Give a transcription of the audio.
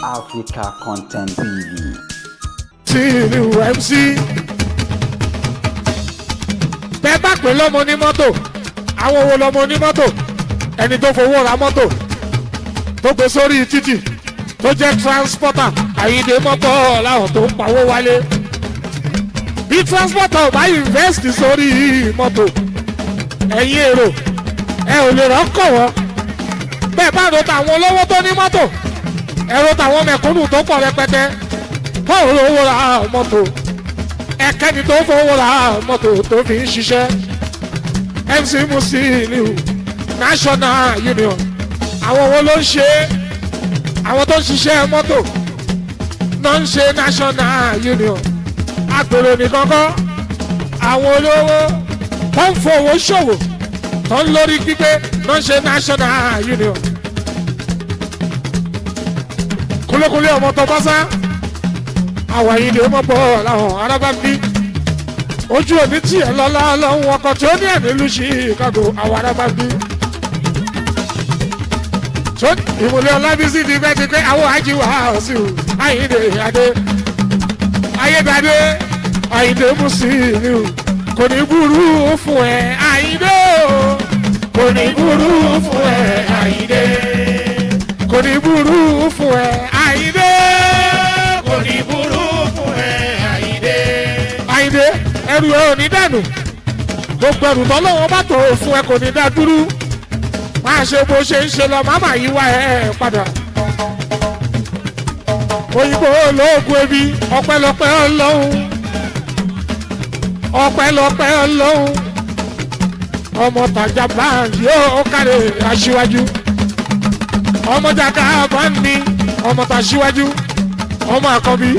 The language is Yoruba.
Africa Content TV. Tí ìlú MC. Bẹ́ẹ̀ bá pè lọ́mọ ní mọ́tò, àwọn wo lọ́mọ ní mọ́tò? Ẹni tó fowó ra mọ́tò tó gbé sórí títì tó jẹ́ transporter, Àyìndé mọ́tò láwọn tó ń pawó wálé. Bí transporter ò bá invest sórí mọ́tò, ẹ̀yin èrò ẹ ò lè rọ́kọ̀ wọ́n. Bẹ́ẹ̀ bá ro tàwọn olówó tó ní mọ́tò, ẹ ro tàwọn mẹ̀kúnnù tó pọ̀ rẹpẹtẹ fóònù owó ra mọ́tò, ẹ̀kẹ́ni tó fowó ra mọ́tò tó fi ń ṣiṣẹ́. MC Musiliu, National Union, àwọn wo ló ń ṣe é? Àwọn tó ń ṣiṣẹ́ mọ́tò náà ń ṣe National Union. Agbèrò nìkan kọ́, àwọn olówó tó ń fowó ṣòwò tó ń lórí pípé náà ń ṣe National Union. Kúlókúlé ọmọ tó bá sá àwọn yìí ni ó mọ̀ bọ́ làwọn arábá ń bí ojú òní tí ẹ lọ́lá lọ́hùn ọkọ̀ tí ó ní ẹ̀mí lu Chicago, àwọn arábá ń bí. Tó ìmùlẹ̀ Ọlábísí ti fẹ́ ti pé àwọn àjíwá sí o. Àyìndé Adé Ayédáadé, Àyìndé Musiliu, kò ní burú fún ẹ Àyìndé o, kò ní burú fún ẹ Àyìndé, kò ní burú fún ẹ Àyìndé, Kò ní burú fún ẹ Àyìndé. Àyìndé, ẹrù ẹ ò ní dànù. Gbogbo ẹrù tọ́lọ́wọ́ bá tó fún ẹ kò ní dá dúró. Máa ṣe bó ṣe ń ṣe lọ, má má yí wá ẹ padà. Òyìnbó olóògùn ebi, ọpẹ́lọpẹ́ Ọlọ́run, ọpẹ́lọpẹ́ Ọlọ́run. Ọmọ tàjà báńkì yóò kárẹ̀ aṣíwájú, ọmọ jàkà bá ń ní ọmọ tàṣíwájú, ọmọ àkọ́bí.